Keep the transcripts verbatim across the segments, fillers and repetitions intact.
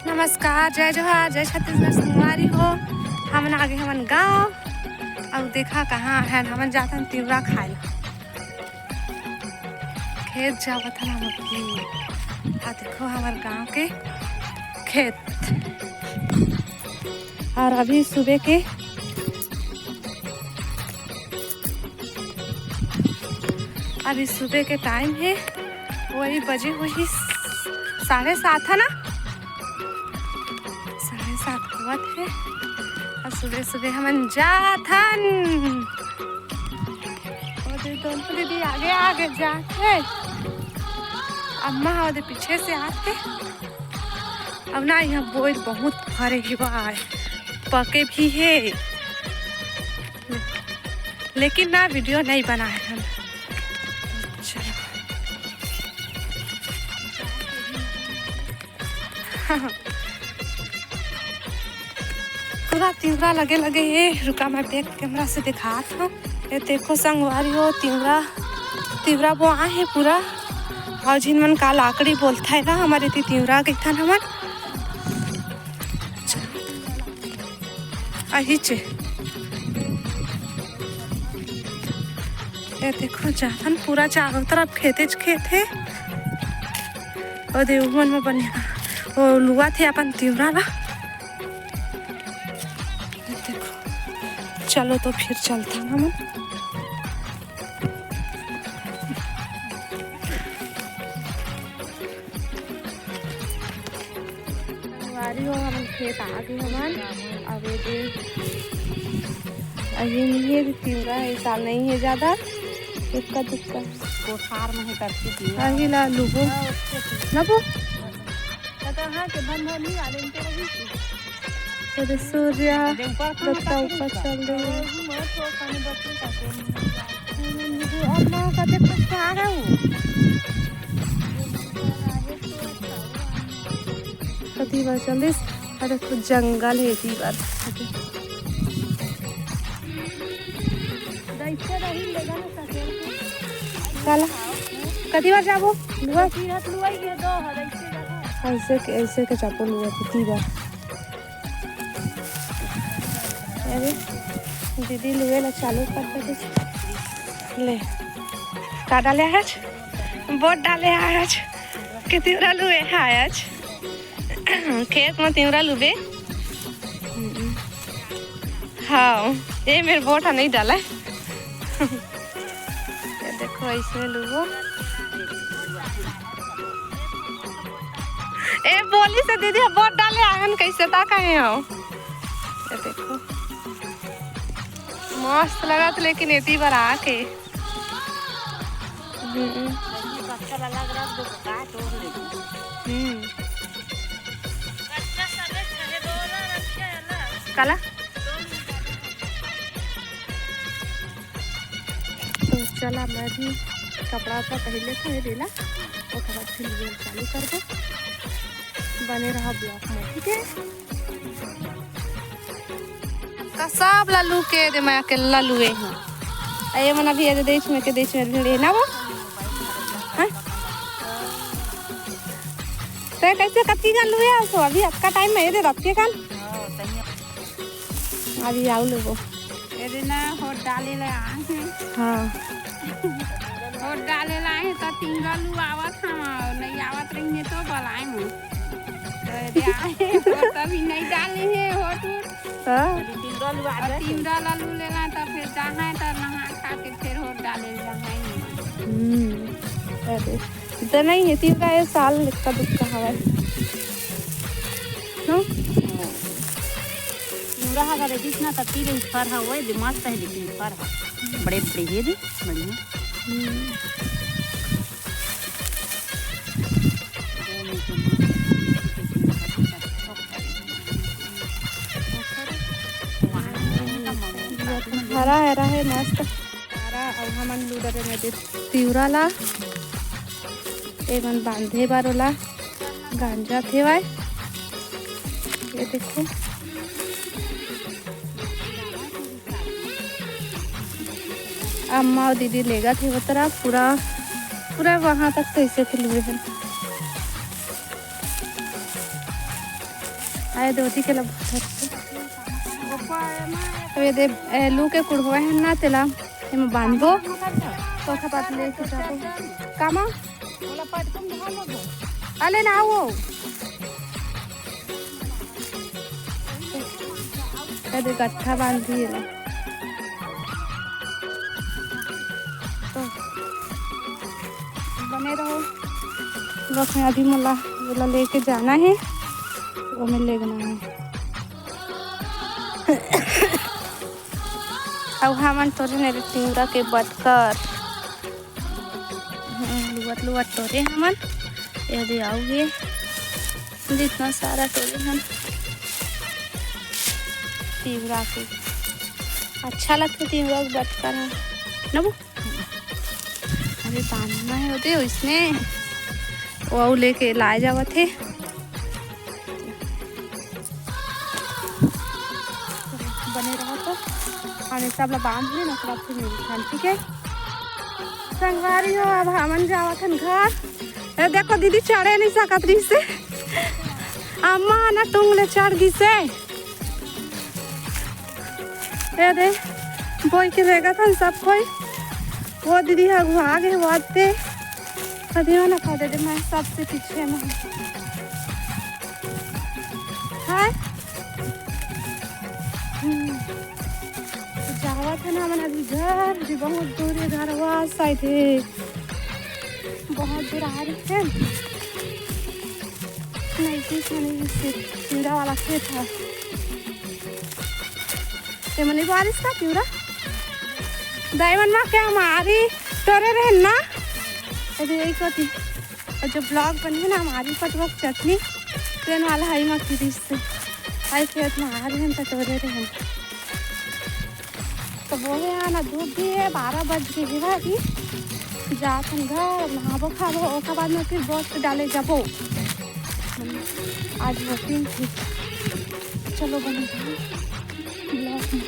नमस्कार, जय जोहार, जय छत्तीसगढ़ संगवारी हो। हमन आगे हमन गाँव। अब देखा कहाँ हन, हमन जाथन तिवरा खाए ला। खेत जावत हन हम अभी। आ देखो हमर गाँव के खेत। और अभी सुबह के, अभी सुबह के टाइम है, वही बजे हुई साढ़े सात है ना, साढ़े सात होवत है। और सुबह सुबह हमन जाथन। ओ दे दोनों दीदी आगे आगे जाथे, अम्मा ह ओदे पीछे से आथे। अब ना यहाँ बोइर बहुत फरे हे बा, पके भी हे, लेकिन ना वीडियो नहीं बनाए हम। चलो। पूरा तिवरा लगे लगे हे। रुका, मैं बैक कैमरा से दिखात हूँ। ये देखो संगवारी हो, तिवरा, तिवरा बोआ हे पूरा। और जिन मन का लाकड़ी बोलता है ना, हमारे ती तिवरा कहथन हमन। अहिचे। ये देखो जाथन, पूरा चारों तरफ खेतेच खेत हे। ओ दे उमन में बढ़िया, ओ लुआ थे अपन तिवरा ला। ये देखो, चलो तो फिर चलता ना मन। संगवारी हो, हमन खेत आ गे हमन। अब ये दे, अभी नहीं है, तिवरा ये साल नहीं है ज्यादा, इक्का दुक्का। कोठार में है करके तिवरा। अही ला लुबो। हाँ, उसके तिवरा। ना बो? तो कहाँ के बन बन नहीं आ रहे, इनके वही की। अरे सूर्या, दे ऊपर कहाँ बत्ता का ऊपर चल रही है। वो भी मत हो, खाने बच्चों का कौन नहीं। अब ना कते कुछ आ रहा हूँ। कति बार चल दिस, अरे कुछ जंगल है एती बार। काला, कति बार जाबो? लुआ? ऐसे के, ऐसे के चापो लुआ कति बार। अरे, दीदी लुए ला चालू कर दे। ले, का डाले आज? बोट डाले आज। के तिवरा लुए है आज। खेत में तिवरा लुबे। हाँ, ये मेरे बोट नहीं डाला है। ये देखो, ऐसे लुबो। ए, बोली से दीदी, बोट डाले आंगन कैसे ता कहे हो? ये देखो, मस्त लगत, लेकिन एती बार आके। हम्म। हम्म। काला? तो चला, मैं भी कपड़ा उपड़ा पहन लेथंव, ये देला, ओकर बाद फिर video चालू करबो। बने रहा vlog में, ठीक है? का सब ला लू के दे, मैं अकेला लुए हूँ। अये मन अभी एदे देश में के देश में भिड़े ना वो। हाँ? तो कैसे कतकी गन लुए हो? तो अभी अतका टाइम में ये दे रखे कन। अभी आऊ लेबो। एदे ना होट डाले ला आए हे। हाँ। होट डाले ला आए हे, त तिंगा लू आवत हमा, नहीं आवत रही है तो बलाए हूँ। तो एदे आए हे, होट अभी नहीं डाले हे, होट उट। हाँ। अभी तिंगा लू आ और जाए। तिंगा ला लू लेला, त फिर जाए, त नहा खा के फिर होट डाले ला आए हे। हम्म। अरे। इतना ही है, तिवरा ये साल इक्का दुक्का हवय। हाँ? तिवरा हा अगर रहिस ना, त तीर ही फर हवय, दे मस्त है, लेकिन फर हा बड़े बड़े हे दे, बढ़िया। हम्म। हरा हरा है, मस्त। हरा, अउ हमन लू डरे में दे तिवरा ला। एमन बांधे बर ओला गांजा थेवाय। ये देखो, अम्मा अउ दीदी लेगत हे वो तरफ पूरा, पूरा वहाँ तक तो ऐसे फैले हुए हैं। आए दे ओती के ला। अबे दे, ए, लू के कुड़होए हन ना, तेला एमा बांधबो। तो ओखर बाद लेके जाबो। कामा? अले ना वो। ए दे गट्ठा बांधी एला। तो बने रहो। बस मैं अभी मोला एला लेके जाना हे, ओमे लेगना हे। अउ हमन तोरे ने रे तिंवरा के बटकर। हम्म, लुवत लुवत टोरे हमन। ये दे आऊ गे। जितना सारा टोरे हन तिंवरा के। अच्छा लगथे तिंवरा के बटकर ह। नबू? अरे बांधना हे ओदे ओइसने। वो अऊ लेके लाए जावत हे। बने रहो तो। हमन सब ला बांध लेन, ओकर बाद फिर मिलथन, ठीक है? संगवारी हो, अब हमन जावत हन घर। ए, देखो दीदी चढ़े नहीं सकत रहिस हे। अम्मा ना टुंग ले चढ़ गिस हे। ए दे, बोई के देखत हन सब कोई। वो दीदी ह अगुवा गे, वो आते। कभी ना खा दे, मैं सबसे पीछे में हूँ। हाय। हम्म। तो जावत हन हमन अभी घर, जी बहुत दूर हे घर, वा साइड हे। बहुत दूर आ रहे हैं। नहीं, कुछ नहीं, सिर्फ कीड़ा वाला खेत है। ये मनी बारिश का कीड़ा? दाई मन मा क्या हमारी टोरे रहे ना? अभी यही कथी। अउ जो vlog बनही ना, हमारी पटवा के चटनी, तेन वाला हई मा किरिस से। आई खेत मा आ रहे हैं, तो टोरे रहे हैं। तो बोले, हाँ ना, धूप भी है, बारह बज गे हे अभी। जात हन घर, नहाबो खाबो, ओकर बाद में फिर बस डाले जाबो। आज working थी। चलो बने vlog में।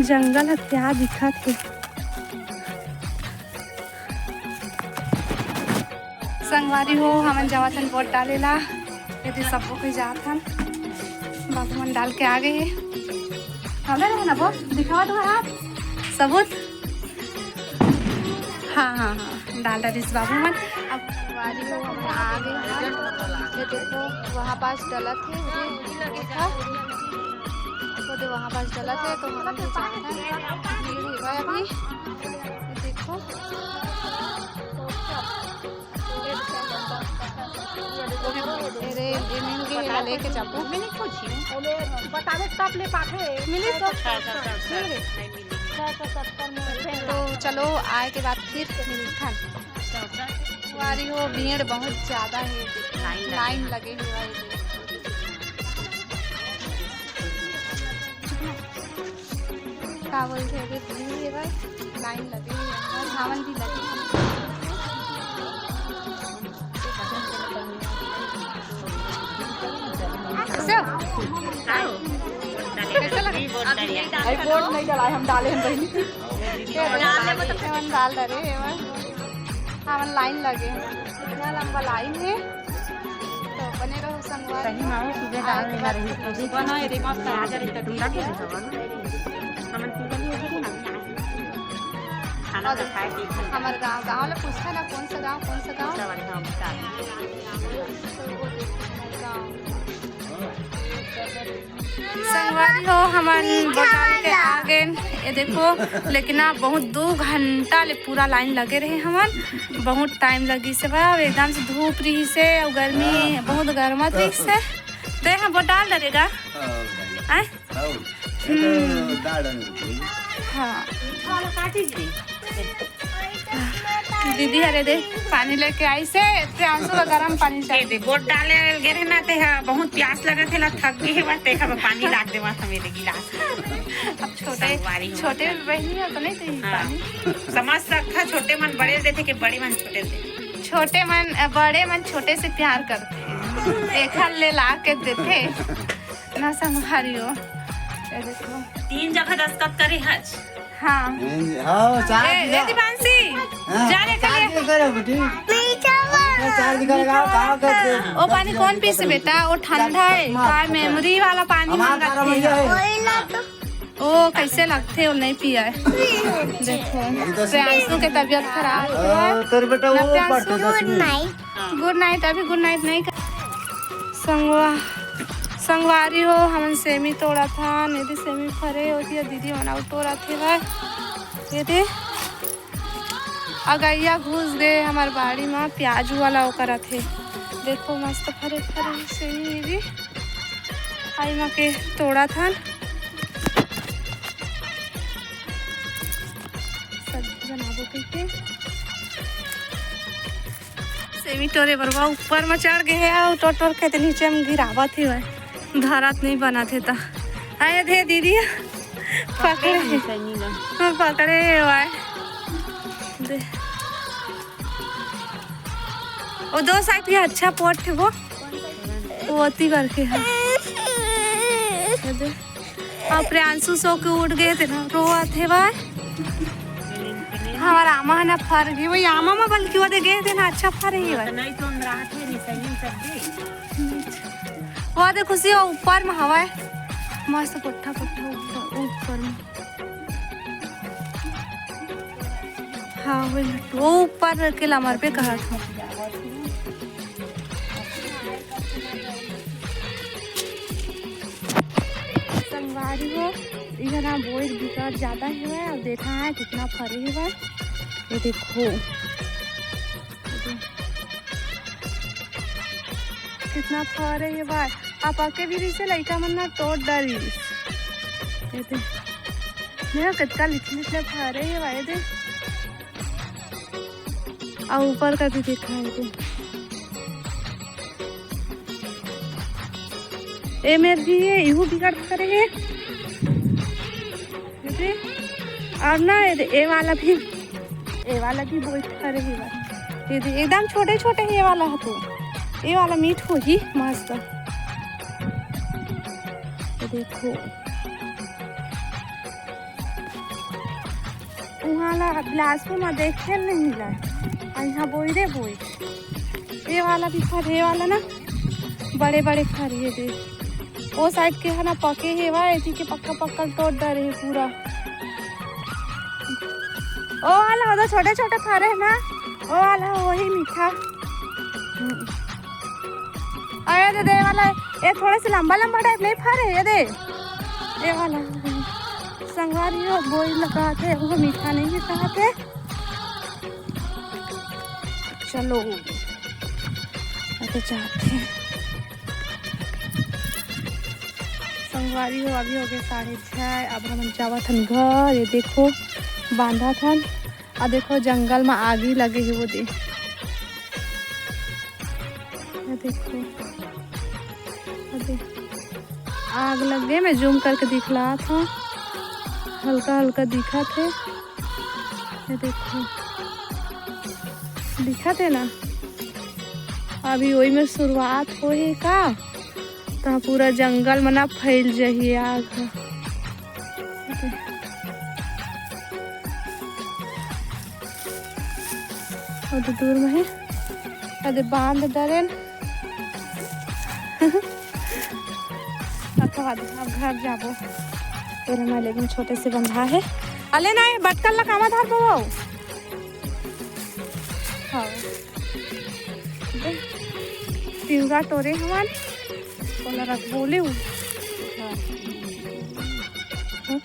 जंगल ह क्या दिखत हे। संगवारी हो, हमन जावत हन वोट डाले ला। ये दे सबो कोई जात हन। बाबू मन डाल के आ गे हे। हमें रहे ना वो, दिखावा तुम्हारा हाथ। सबूत। हाँ, हाँ, हाँ, डाल डालिस बाबू मन। अब संगवारी हो, हमन आ गे हन। ये देखो, वहाँ पास डलत हे, वो दे, वो दे वहाँ पास डलत हे, तो हमन भी जात हन। भीड़ हे भाई अभी। ये देखो। अरे, ये मिल गई, एला लेके जाबो। मिली कुछ? ओले बतावे तब ले पाथे। मिली तो? छह सौ सत्तर में। तो चलो, आए के बाद फिर मिलथन। संगवारी हो, भीड़ बहुत ज्यादा है, लाइन लगे हुआ है। का बोलथे, अभी भीड़ हे भाई, लाइन लगे हे, हमर धावन भी लगे हे। कैसे हो? कैसे लगा? अभी नहीं डाल, अभी वोट नहीं डाला है, हम डाले हैं बहनी। ये डाल दे, मतलब, हमन डाल डरे हे भाई। हमन लाइन लगे हे, इतना लंबा लाइन है। तो बने रहो संगवारी। सही में, सुबह डाल देना रही, तो सुबह ना, ये मस्त आ जा रही, तो तुम डाल के देता ना। हमन सुबह नहीं होती ना। खाना और तो खाए पी के। हमर गाँव, गाँव ले पूछता ना, कौन सा गाँव, कौन सा गाँव? तो वो देखो, गाँव। संगवारी हो, हमन वोट डाल के आ गेन। ये देखो, लेकिन ना, बहुत दो घंटा ले पूरा लाइन लगे रहे हमन। बहुत टाइम लगिस हे बा, एकदम से धूप रहिस हे अउ गर्मी, बहुत गर्मत रहिस हे। ते ह वोट डाल डरेगा? हाँ, भाई। आय? हाँ, ये तो डाल डाल। हाँ। दीदी हरे दे पानी लेके आइस हे, प्रियांशु ला गरम पानी चाहिए। दे, वोट डाले गे रहे ना, ते हा बहुत प्यास लगत हे ला, थक गे हे बा, ते हा पानी लाग देवा था मेरे गिलास। अब छोटे, संगवारी हो छोटे बहनी हो तो नहीं देही हाँ। पानी। समझ सकता, छोटे मन बड़े देथे कि बड़े मन छोटे देथे। छोटे मन, बड़े मन छोटे से प्यार करथे, एखर ले ला के देथे ना संगवारी हो। ये देखो। तीन जगह दस्तखत करे हच। हाँ। हाँ, चार ए, ए, जगह। दीपांशी, हाँ, जा रे, चार कल ले। जगह करे। चार बीघा लगा, कहाँ कर दे? वो पानी कौन पीस बेटा? वो ठंडा है। काय मेमोरी वाला पानी मांगत है। वही ना तो। ओ, कैसे लगथे, वो नहीं पिया है। देखो, प्रियांशु के तबीयत खराब है। तोर बेटा वो ना, प्रियांशु, गुड नाइट। गुड नाइट, अभी गुड नाइट नहीं कर। संगवा, संगवारी हो, हमन सेमी तोड़त हन। ये दे सेमी फरे होती है, दीदी मन अउ तोड़त हे भाई। ये दे अगैया घुस गे हमर बाड़ी म, प्याजू वाला ओकर अथे। देखो मस्त फरे फरे सेमी ये भी। आई म के तोड़त हन। सब्जी बनाबो कहिके। सेमी टोरे बर बा ऊपर म चढ़ गे हे, अउ टोर टोर के ते नीचे म गिरावत हे, धरत नहीं बनत हे त। आए दे दीदी, पकड़े हे। हाँ, पकड़े हे भाई। दे। वो दो साइड के अच्छा पोट हे वो। वो अति करके है। ये दे। अब प्रियांशु सो के उठ गे हे ना, रोवत हे भाई। हमारा आमा है ना फर गई, वही आमा में बल्कि वो दे गे हे ना, अच्छा फर ही भाई। नहीं तो हम रात में नहीं सही सब दे। वो दे खुशी हो ऊपर में हवा है, मस्त पुट्ठा पुट्ठा ऊपर, ऊपर में। हाँ, वही लट्टू। वो ऊपर के लामर पे कहा था। संगवारी हो, इधर ना बोइर बिकट ज्यादा हेवय, अउ देखा है कितना फरे हेवय। ये देखो, कितना फरे हेवय। आप आके भी रिसे लइका मन ना तोड़ डारिस। ये दे, देखो कितना लिखले लिखले फरे हेवय, ये दे। अउ ऊपर का भी देखा है तो। ए मेर भी है, इहू बिकट फरे हे। ये दे, अउ ना, ये दे, ए वाला भी, ए वाला भी बहुत फरे हे बा। ये दे, एकदम छोटे छोटे हे, ये वाला है तो, ये वाला मीठ होही मस्त। ये देखो। उहाँ ला बिलासपुर म देखे ल नहीं मिला, अउ इहाँ बोइरे बोइर। ये वाला भी फर, ये वाला ना बड़े बड़े फर हे दे। ओ साइड के है ना पके हेवय, एती के पक्का पक्का तोड़ डरे हे पूरा। ओ वाला हो दो छोटे छोटे फरे हे ना, ओ वाला हो वही मीठा। हम्म। अरे दे, दे वाला, ये थोड़े से लंबा लंबा टाइप नहीं फरे, ये दे, ये वाला। संगवारी हो, बोइर लगा थे, वो मीठा नहीं है, कहा थे। चलो, अब तो जाते हैं। संगवारी हो, अभी हो गए साढ़े छः, अब हम जावत हन घर। ये देखो, बांधत हन। आ देखो, जंगल में आगी लगे हे, वो दे। ये देखो, ये दे। आग लगे, मैं जूम करके दिखलात हूँ, हल्का हल्का दिखत हे। ये देखो, दिखत हे ना, अभी वही में शुरुआत होही का, त पूरा जंगल में ना फैल जाही आग ह। वो तो दूर में है, अरे बांध डरेन। अच्छा, बाद में अब घर जाबो। तेरे माले में छोटे से बंधा है। अले ना, ये बटकल ला कामा धर पाओ। हाँ। दे, तिवरा टोरे हवन। ओला रख बोले हूँ। हाँ। हाँ।